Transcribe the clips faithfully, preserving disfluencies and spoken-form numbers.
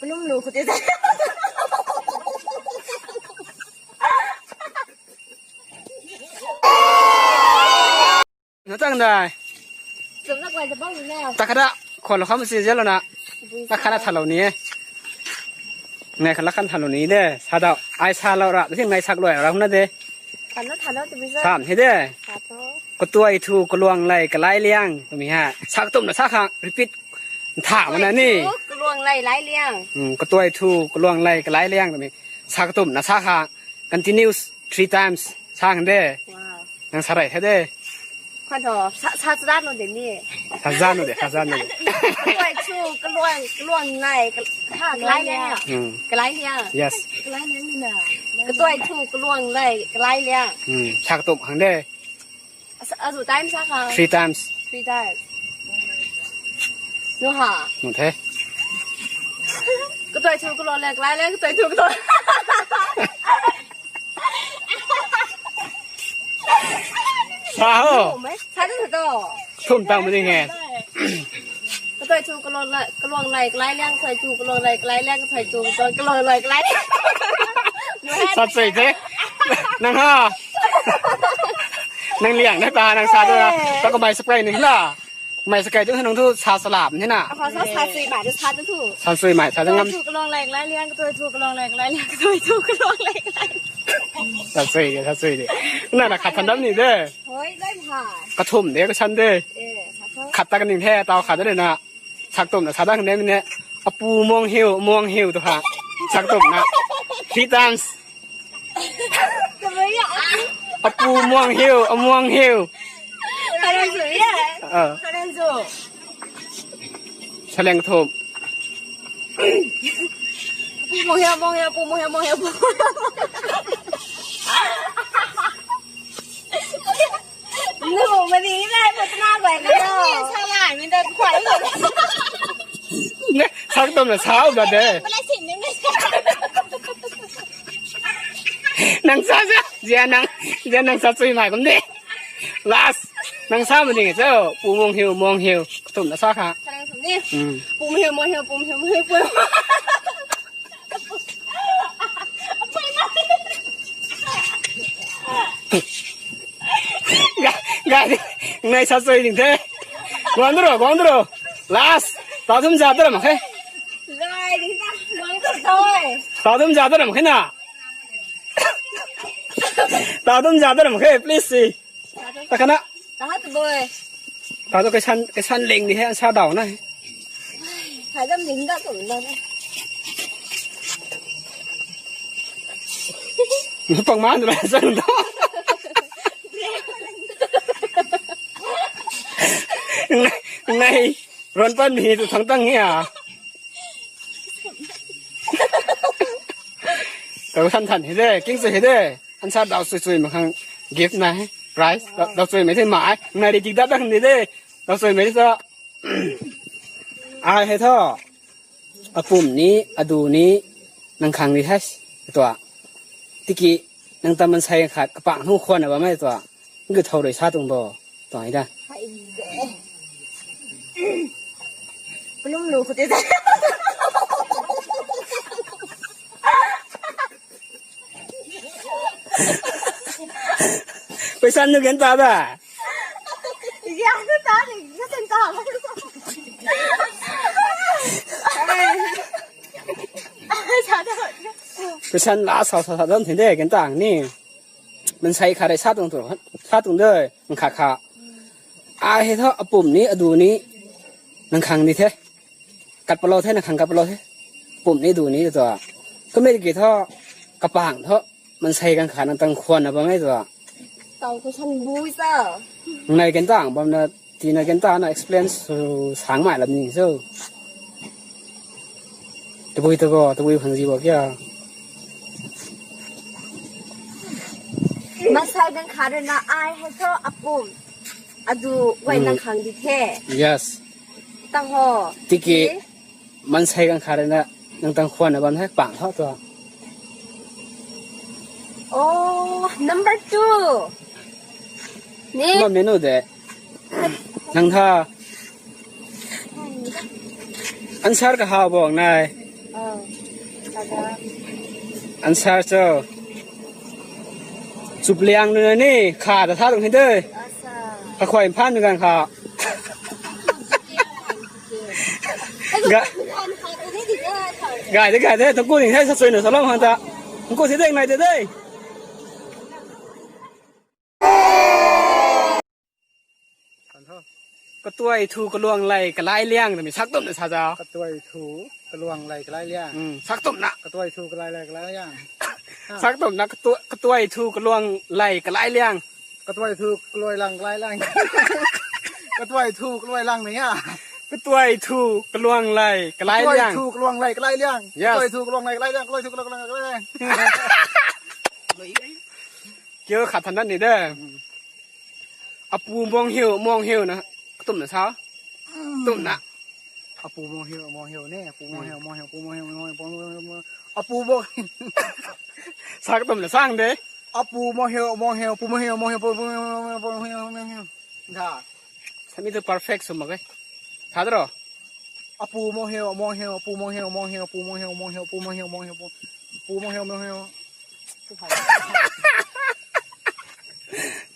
Num lu khou te. Na tang dai. Chum na kwai ta bang na. Ta khada khou lo kham si zelo na. Ta khada thalo ni e. Ngai khala khan thalo ni de. Sa dau. Ai sa lo ra. Tin ngai sak lo ra na de. Thalo thalo tu bisa. Sam hi de. Sa to. Katuai thu kaluang lei kalai liang. Tumi ha. Sak tum na sa kha. Repeat. Tha mana ni. Katuai thu kaluang lei lai liang. Hmm, katuai thu kaluang lei kalai liang tumi. Sak tum na sa kha. Continuous three times. Sa khan de. Wow. Nang sa rai the de. Kwan tho, sa, sa zan nu de ni. Sa zan nu de, sa zan nu de. Katuai thu kaluang, kaluang lei, kal-, ha, kalai liang. Hmm. Kalai liang. Yes. Kalai liang ni na. Katuai thu kaluang lei, kalai liang. Hmm. Sak tum khang de. Asa, azu time sa kha. Three times. Three times. Nu ha. Nu the. Katuai thu kaluang lei, kalai liang, katuai thu kaluang. Sa ho. Sa tu to. Thum tang mani nge. Katuai thu kaluang lei, kaluang lei, kalai liang, katuai thu kaluang lei, kalai liang, katuai thu kaluang, kaluang lei, kalai liang. Sa chui the. Nang ha. Nang liang na ta, nang sa tu na. Ta kamei sa kai ni la. Kamei sa kai tu nang thu sa salap ni na. Ako sa sa chui ma, sa tu thu. Sa chui mai, sa tu ngam. Katuai thu kaluang lei, kalai liang, katuai thu kaluang lei, kalai liang, katuai thu kaluang lei, kalai liang. Sa chui de, sa chui de. Na na khat than dam ni de. Hoi, dai ha. Kathum de, kasan de. Eh, sa thu. Khat ta kaning the, tau khat de na. Sak tum na sa dang ne mine. Apu mong hiu, mong hiu tu ha. Sak tum na. Three times. Apu mong hiu, among hiu. Karen zu ya. Ah. Karen zu. Saleng thum. Apu mong hiu, mong hiu, apu mong hiu, mong hiu, apu. Nu, mani na, patna bai na. Sa lai, mi da khwai. Ne, sak tum na sa u da de. Pala sin ni. Nang sa sa, zia nang, zia nang sa chui mai kum de. Last, nang sa ma ding cho, pu mong hiu, mong hiu, tum na sa kha. Sa nang tum ni. Hmm. Pu mong hiu, mong hiu, pu mong hiu, mong hiu, pu. Ga, ga, ngai sa sui ding the. Guang dro, guang dro. Last. Ta thum za ta ram khe. Zai ding ta, guang dro toi. Ta thum za ta ram khe na. Ta thum za ta ram khe, please si. Ta khana. Ta hat boy. Ta tu kaisan, kaisan ling di he, sa dau na. Hai dam ling da tu na. Pang man la sang da. Ngai, ngai, ron pan mi tu thang tang hi a. Kau san than hi de, king se hi de. Answer dau sui sui mak khang gift na he, prize. Dau, dau sui mei the mai. Ngai ri dik dat da khang ni de. Dau sui mei the. Ai hei tho. Apum ni, adu ni, nang khang ni hei. Tua. Tiki, nang ta mansei khat, kapang hung khwan na bam e tua. Ngu thau rui sa tuang bo. Tua hei da. Hai de. Palum lu khou te da. Paisan nu gen ta da. Ya, nu ta ni, nu ten ta. Sa da. Paisan la sa sa sa dam thin de gen ta ni. Mansei khat rui sa tuang tu, sa tuang de, nang khat khat. Ai hei tho apum ni, adu ni, nang khang ni the. Kat palou the, nang khang kat palou the. Pum ni du ni tua. Kamei ki tho, kapang tho, mansei kan kha nang tang khwan na bam e tua. Tau ko san bui sa. Ngai ken tang bam na, ti na ken ta na explain su sang mai lam ni so. Tabui ta bo, tabui khang ji bo kya? Mansei kan kha rui na ai hei tho apum. Adu, guay nang khang di the. Yes. Tang ho. Tiki. Mansei kan kha rui na, nang tang khwan na bam the, pang tho tua. Oh, number two. Ni? Ma menu de. Nang tha. Answer ka hau bong nai. Answer cho. Chupliang nunc ni kha ta tha tuang hei de. Kakhuay phan mi ganv kha. Ga, gay de, gay de, tangku ding the, sa suina sa lam hang ta. Tangku si deng nai de de. Katuay thu kaluang lei kalai liang twmei sak tumna sa zau. Katuay thu kaluang lei kalai liang. Hmm, sak tumna. Katuay thu kalai lei kalai liang. Sak tumna katu-, katuay thu kaluang lei kalai liang. Katuay thu kaluai lang kalai liang. Katuay thu kaluai lang ni ya. Katuay thu kaluang lei kalai liang. Katuay thu kaluang lei kalai liang. Yes. Katuay thu kaluang lei kalai liang. Katuay thu kaluang lei kalai liang. Kiu khat than dat ni de. Apu mong hiu, mong hiu na. Katumna sa. Tumna. Apu mong hiu, mong hiu ne. Apu mong hiu, mong hiu, apu mong hiu, mong hiu, apu mong hiu, mong hiu. Apu mong. Sa katumna sang de. Apu mong hiu, mong hiu, apu mong hiu, mong hiu, apu mong hiu, mong hiu, mong hiu. Da. Sami tu perfect sw mak e. Sa dro. Apu mong hiu, mong hiu, apu mong hiu, mong hiu, apu mong hiu, mong hiu, apu mong hiu, mong hiu, apu, apu mong hiu, mong hiu.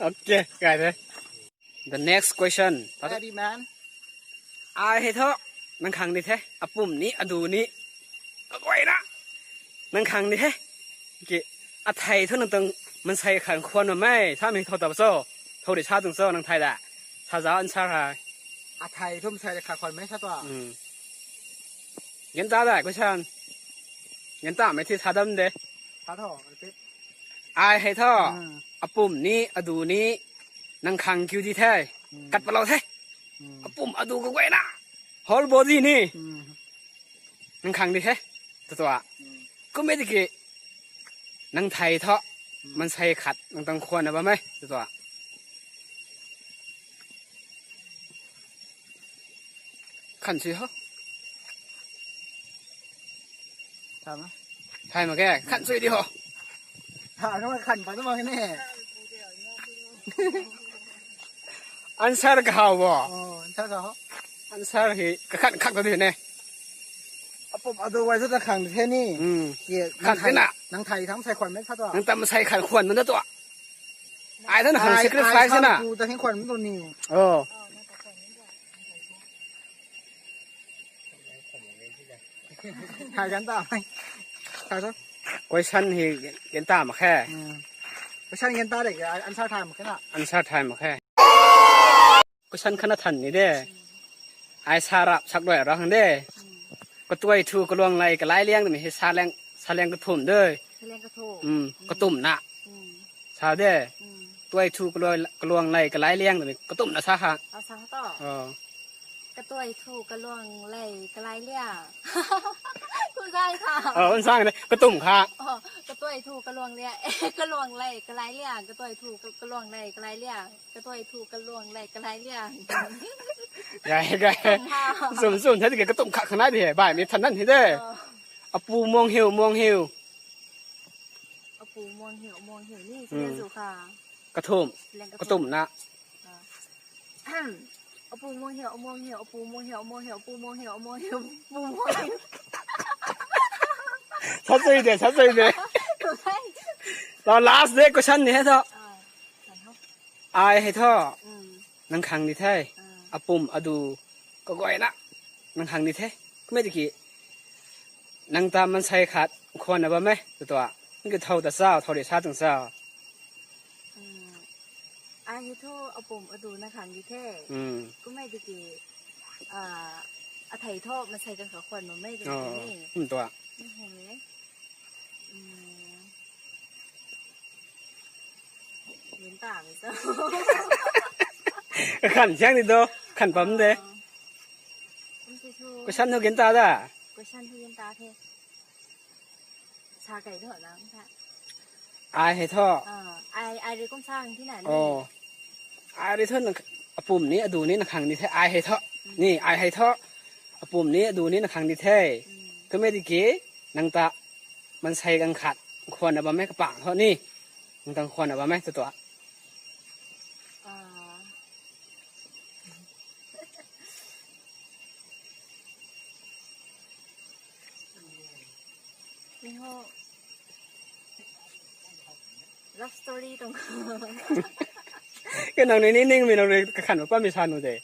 Okay, guys, eh. The next question. Ready, man. Ai hei thu, nang khang ni the, apum ni, adu ni, kaguayna. Nang khang ni the. Ki, athei thu nang tuang mansei khat khwan ma mei, sa mi thou ta cho. Thou ri sa tuang cho, nang thei da. Sa zau answer hei. Athei thu mansei khat khwan mei sa tua. Hmm. Gen ta da, question. Gen ta mei thi sa dam de. Sa tho, repeat. Ai hei thu, hmm, apum ni, adu ni, nang khang kiu di the. Hmm. Kat palou the. Hmm. Apum adu kaguayna. Whole body ni. Hmm. Nang khang di the. Tutua. Hmm. Kum e tiki, nang thei thu, hmm, mansei khat, nang tuang khwan na bam e. Tutua. Khan sui ho. Tham a? Thay mak ke, khan sui di ho. Tha, nang khan pa tu mak ne. Answer kahaw bo. Oh, answer kahaw. Answer hei kakhan khak ta di ne. Apum adu guay sa ta khang the ni. Hmm. Ye, khan nang thei, na. Nang thei tham sai khwan mei sa tua. Nang tam sai khan khwan mei na tua. Ai thu nang khang sacrifice na. Ai sa tu ta khang khwan mei tu ni. Oh. Hai gan ta mai. Hai sa. Question hei gan ta mak khe. Hmm. Question gan ta de, answer thay mak khe na. Answer thay mak khe. Question khat na than ni de. Ai sa rap sak doi ra hang de. Katuay thu kaluang lei kalai liang twmei hei sa liang, sa liang kathum de. Sa liang kathum. Hmm, katumna. Hmm. Sa de. Hmm. Tuay thu kaluang, kaluang lei kalai liang twmei katumna sa ha. A sa ha to. Oh. Katuay thu kaluang lei kalai liang. Kum sang kha. Oh, kum sang de. Katum kha. Oh, katuay thu kaluang liang, eh, kaluang lei kalai liang. Katuay thu ka-, kaluang lei kalai liang. Katuay thu kaluang lei kalai liang. Gay, gay. Katum ha. Sum, sum, thei tiki katum kha khang nai di hei. Bai, mi than nan hei de. Oh. Apu mong hiu, mong hiu. Apu mong hiu, mong hiu ni, hmm, sila zu kha. Kathum. Sila kathum. Katumna. Ah. Apu mong hiu, mong hiu, apu mong hiu, mong hiu, apu mong hiu, mong hiu, apu mong hiu. Sa chui de, sa chui de. Tau last de question ni hei thu. Ah, kan ho. Ai hei thu. Hmm. Nang khang di the. Ah. Apum adu kaguayna. Nang khang di the. Kum e tiki. Nang ta mansei khat khwan na bam e, tutua. Nang ki thou ta cho, thou ri sa tuang cho. Hmm. Ai hei thu apum adu nang khang di the. Hmm. Kum e tiki, ah, athei thu mansei khat khwan bam e, oh, tiki ni. Kum tua. Ni hei. Hmm. Gen ta mei cho. Khan siang di do, khan pam de. Ah. Kum si thu. Question thu gen ta da. Question thu gen ta the. Sa kai thu na, sa. Ai hei thu. Ah, ai, ai ri kum sa ang thi na ni. Oh. Ai ri thu nang, apum ni, adu ni nang khang di the, ai hei thu. Hmm. Ni, ai hei thu. Apum ni, adu ni nang khang di the. Hmm. Kum e tiki, nang ta mansei khat khwan na bam e kapang thu ni. Nang ta khwan na bam e, tutua. Ah. Love story tuang. Khe nang ni ning mi nang ni kakhan ma pami sa nu de.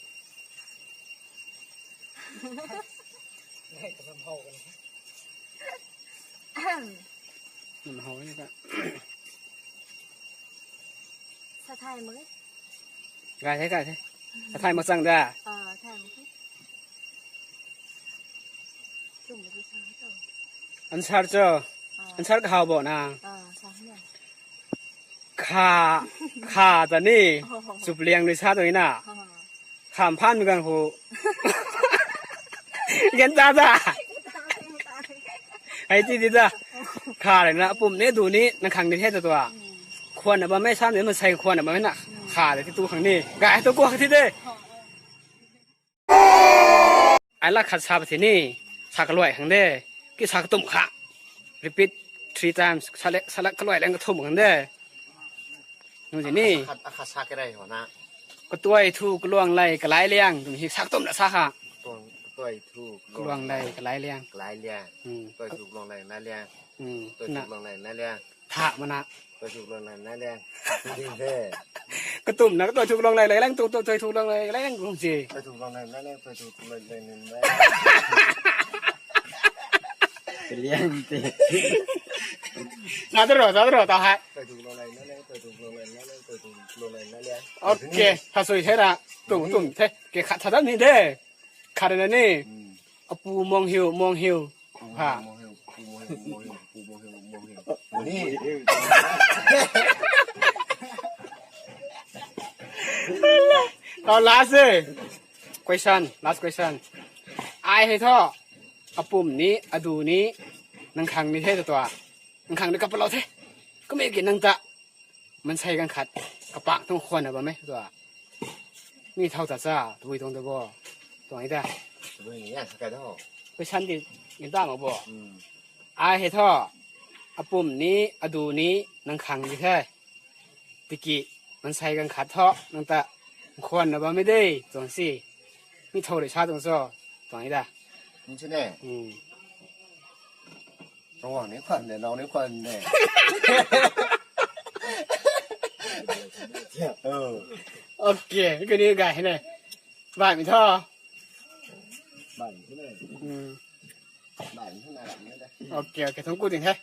Nam hau ni ka. Sa thay mak e. Gay the, gay the. Sa thay mak chang da. Ah, thay mak e. Chum mak e sa thay. Answer cho. Ah. Answer kahau bo na. Ah, sa na. Kha, kha ta ni. Oh. Chupliang ni sa tu na. Ah. Kham phan mi gang hu. Gen ta ta. Hei ti di ta. Kha le na apum ni du ni nang khang ni the ta tua. Khwan na bam e sa ni mansei khwan na bam e na. Kha le ti tu khang ni. Gay tu kua ti de. Ai la khat sa pa ti ni. Sa kaluai khang de. Ki sa katum kha. Repeat three times. Sa le, sa la kaluai leng kathum khang de. Nung ti ni. Akhat, akhat sa ke rai ho na. Katuai thu kaluang lei kalai liang. Tum hi sa katum na sa kha. Katuang, katuai thu kaluang lei kalai liang. Kalai liang. Hmm. Katuai thu kaluang lei kalai liang. Hmm. Katuai thu kaluang lei kalai liang. Tha mana. Katuai thu kaluang lei kalai liang. Thu ding the. Katum na katuai thu kaluang lei kalai liang. Tu, tu, katuai thu kaluang lei kalai liang kung si. Katuai thu kaluang lei kalai liang. Katuai thu kaluang lei kalai liang. Kalai liang te. Sa tu ro, sa tu ro, ta hai. Katuai thu kaluang lei kalai liang. Katuai thu kaluang lei kalai liang. Katuai thu kaluang lei kalai liang. Okay, kha sui the ra. Tum, tum the. Ke khat sa dam ni de. Khat na ni. Hmm. Apu mong hiu, mong hiu. Ha. Mong hiu, pu mong hiu, mong hiu, pu mong hiu, mong hiu. Ni. Tau last e. Question, last question. Ai hei tho. Apum ni, adu ni, nang khang ni the ta tua. Nang khang ni kapalou the. Kumei ki nang ta. Mansei ganv khat kapak tuang khwan na bam e tua. Mi thau ta cha, tabui tuang ta bo. Tuang i ta. Tabui ni ya, sa kai tho. Question di, gin ta ma bo. Hmm. Ai hei tho, apum ni, adu ni, nang khang di the. Tiki, mansei ganv khat tho, nang ta, khwan na bam e de, tuang si. Mi thau rui sa tuang cho, tuang i ta. Ni chu ne. Hmm. Kawang ni khwan de, nau ni khwan de. Oh. Okay, kani gay ne. Bai mi tho. Bai mi tho ne. Hmm. Bai mi tho na ram ne de. Okay, okay, thong ku ding he.